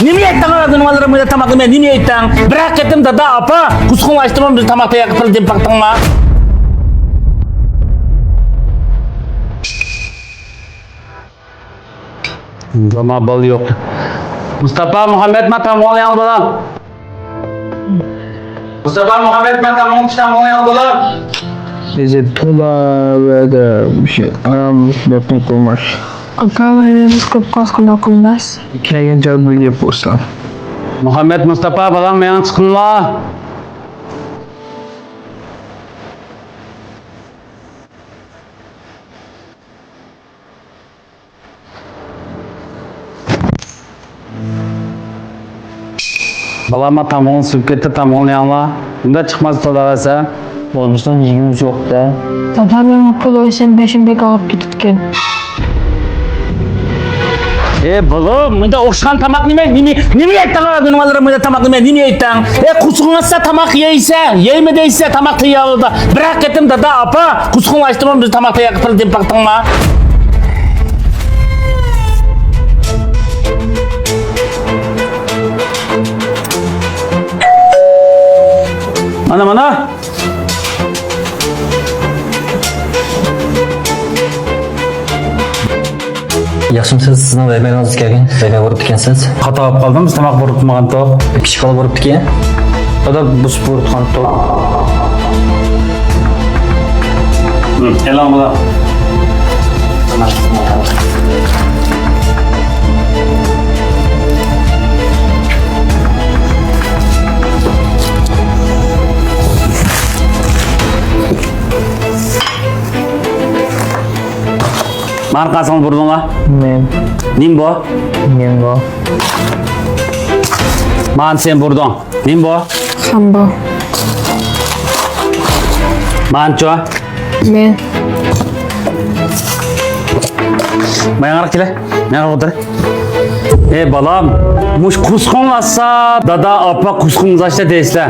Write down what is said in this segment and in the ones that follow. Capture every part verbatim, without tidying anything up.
نېمە ئېيتتىڭ، راگۇنۋاللار، مۇنداق تاماق يېمەي، نېمە ئېيتتىڭ؟ بىر قېتىم دادا، ئاپا، قۇسقۇڭ ئاچتىمۇ، بىز تاماق تەييار قىلىپ بېرىپ باقتىڭما؟ زاما بالا يوق. مۇستاپا، مۇھەممەد، ما تاماقنى ئال، بالام. مۇستاپا، مۇھەممەد، ما تاماقنى، تاماقنى ئال، بالام. Is it polar weather? Bir şey. Aramız bakın kurmaş. Akal, evimiz kopkaz kula kullas. Hikayen canlı yapıyorsan. مۇھەممەد، مۇستاپا، بالاڭ مېڭىپ چىقىڭلار. بالام، تامىقىڭ سۈزۈپ كەتتى، تامىقىڭنى يەڭلار. ئۇنداق چىقماس، تۇراۋەرسە. بولمىسا يېگۈمىز يوق-دە. دادا مېنىڭ پۇل ئۆلسەم بېشىم بەك ئاغرىپ كېتىدىكەن. ئەي بالام، مۇنداق ئوخشىغان تاماق نېمە؟ نېمە، نېمە يەيتتىڭ؟ مۇنداق تاماق نېمە؟ نېمە يەيتتىڭ؟ ئەي، قۇسۇقۇڭ ئاچسا تاماق يەيسەن، يەيمە دەيسەن، تاماق تەييارلىدا. بىر قېتىم دادا، ئاپا، قۇسۇقۇڭ ئاچتىمۇ، بىز تاماق تەييار قىلىپ بېرىپ باقتىڭما؟ مانا، مانا. ياخشىمۇسىز؟ سىزنىڭ ۋەيمەيلىرىڭىز كەلگەن، ۋەيمەي بولۇپتىكەنسىز. خاتا بولۇپ قالدىم، بىز تاماق بۇيرۇتمىغانتۇق. كىچىك بالا بۇيرۇپتىكەن. دادا، بىز بۇيرۇتقانتۇق. ھە، ئېلىڭ بالا. ماڭا قارىساڭلار بۇردۇڭلار. مەن. نېمە بۇ؟ مەنگو. مانا سەن بۇردۇڭ. نېمە بۇ؟ خامبو. مانچۇ. مەن. ماياڭراق كېلە. ماياڭراق ئولتۇر. ئەي بالام، مۇش قۇسقۇڭ ئاچسا، دادا، ئاپا، قۇسقۇڭ ئاچتى دەيسىلەر.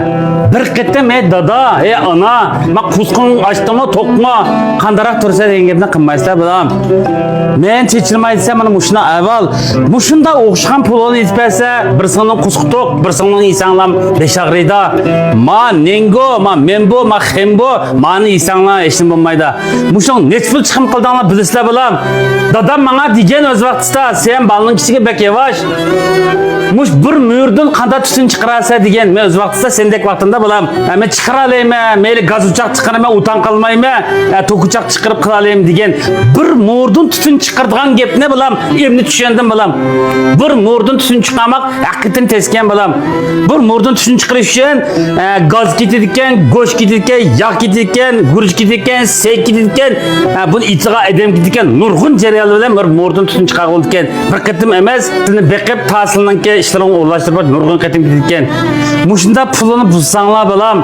بىر قېتىم، ئەي دادا، ئەي ئانا، ما قۇسقۇڭ ئاچتىمۇ، توقمۇ، قانداقراق تۇرسا دېگەن گەپنى قىلمايسىلەر، بالام. مەن چېچىلماي دېسە، مانا مۇشۇنداق ئەھۋال. مۇشۇنداق ئوخشىغان پۇلنى ئېلىپ بەرسە، بىرسىڭنىڭ قۇسقۇ توق، بىرسىڭنىڭ يېسەڭلام بېشى ئاغرىيدۇ. ما نېنگو، ما مېنبو، ما خېنبو، مانى يېسەڭلار ھېچنېمە بولمايدۇ. مۇشۇنىڭ نەچچە پۇل چىقىم قىلدىڭلار بىلىسىلەر، بالام. دادام ماڭا دېگەن ئۆز ۋاقتىدا، سەن بالىنىڭ كىچىكى بەك ياۋاش. مۇش بىر مۈرىدىن قانداق تۈتۈن چىقىرارسەن دېگەن. مەن ئۆز ۋاقتىدا سەندەك ۋاقتىمدا، بالام، ھە، مەن چىقىرالايمەن، مەيلى گاز ئوچاق چىقىرىمەن، ئۇتان قالمايمەن، ھە، توك ئوچاق چىقىرىپ قىلالايمەن دېگەن. بىر مۇرىدىن تۈتۈن چىقىرىدىغان گەپنى، بالام، ئەمدى چۈشەندىم، بالام. بىر مۇرىدىن تۈتۈن چىقارماق ھەقىقەتەن تەسكەن، بالام. بىر مۇرىدىن تۈتۈن چىقىرىش ئۈچۈن، ئە، گاز كېتىدىكەن، گۆش كېتىدىكەن، ياغ كېتىدىكەن، گۈرۈچ كېتىدىكەن، سەي كېتىدىكەن، ئە، بۇنى ئېيتىدىغان ئادەم كېتىدىكەن. نۇرغۇن جەريانلار بىلەن بىر مۇرىدىن تۈتۈن چىقارغىلى بولىدىكەن. بىر قېتىم ئەمەس، سىلىنى بېقىپ، تا سىلىنىڭكى ئىشلىرىڭنى ئورۇنلاشتۇرۇپ، نۇرغۇن قېتىم كېتىدىكەن. مۇشۇنداق پۇلنى بۇزساڭلار، بالام،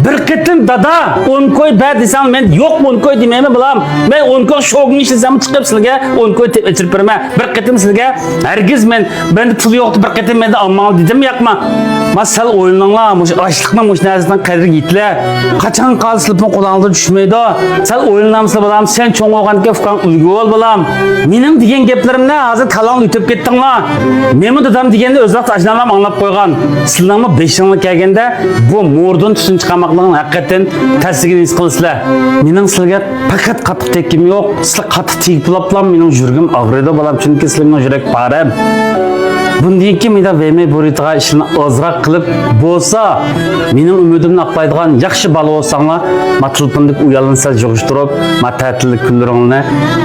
بىر قېتىم دادا، ئون كوي بەر دېسەڭ، مەن يوق، ئون كوي دېمەيمەن، بالام. مەن ئون كوي شوگۇن ئىشلىسەم، چىقىپ سىلىگە ئون كوي تېپىپ ئېچىرىپ بېرىمەن. بىر قېتىم سىلىگە ھەرگىز مەن، مەندە پۇل يوقتۇ، بىر قېتىم مەندە ئالماڭلار دېدىممۇ ياقما؟ ما سەل ئويلىنىڭلار، مۇشۇ ئاشلىقنىڭ مۇشۇ نەرسىنىڭ قەدرىگە يېتىلە. قاچان قالسا تېلېفون قولۇڭلارغا چۈشمەيدۇ. سەل ئويلىنامسىلەر، بالام، سەن چوڭ بولغاندىكىن ئۇكاڭ ئۈلگە بول، بالام. مېنىڭ دېگەن گەپلىرىمنى ھازىر كاللاڭدىن ئۆتۈپ كەتتىڭلار. مېنىڭ دادام دېگەننى ئۆز ۋاقتىدا ئاشۇنداقلا ئاڭلاپ قويغان. سىلىنىڭمۇ بېشىڭلار كەلگەندە بۇ مورىدىن تۈتۈن چىقارماقلىقىنىڭ ھەقىقەتەن تەسلىكىنى ھېس قىلىسىلەر. مېنىڭ سىلىگە پەقەت قاتتىق تەككىم يوق. سىلەر قاتتىق تېگىپ بولاپلا مېنىڭ يۈرىكىم ئاغرىيدۇ، بالام، چۈنكى سىلەر مېنىڭ يۈرەك پارەم. بۇندىن كېيىن مېنىڭ ۋەيمەي بۇيرۇيدىغان ئىشلارنى ئازراق قىلىپ بولسا، مېنىڭ ئۈمىدىمنى ئاقلايدىغان ياخشى بالا بولساڭلار، ما تېلېفوندىكى ئۇيالنى سەل يىغىشتۇرۇپ، ما تەتىللىك كۈنلىرىڭلارنى،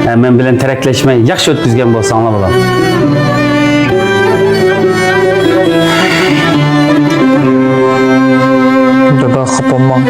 ئە، مەن بىلەن تىرەكلەشمەي ياخشى ئۆتكۈزگەن بولساڭلار، بالام. دادا، خاپا بولماڭ.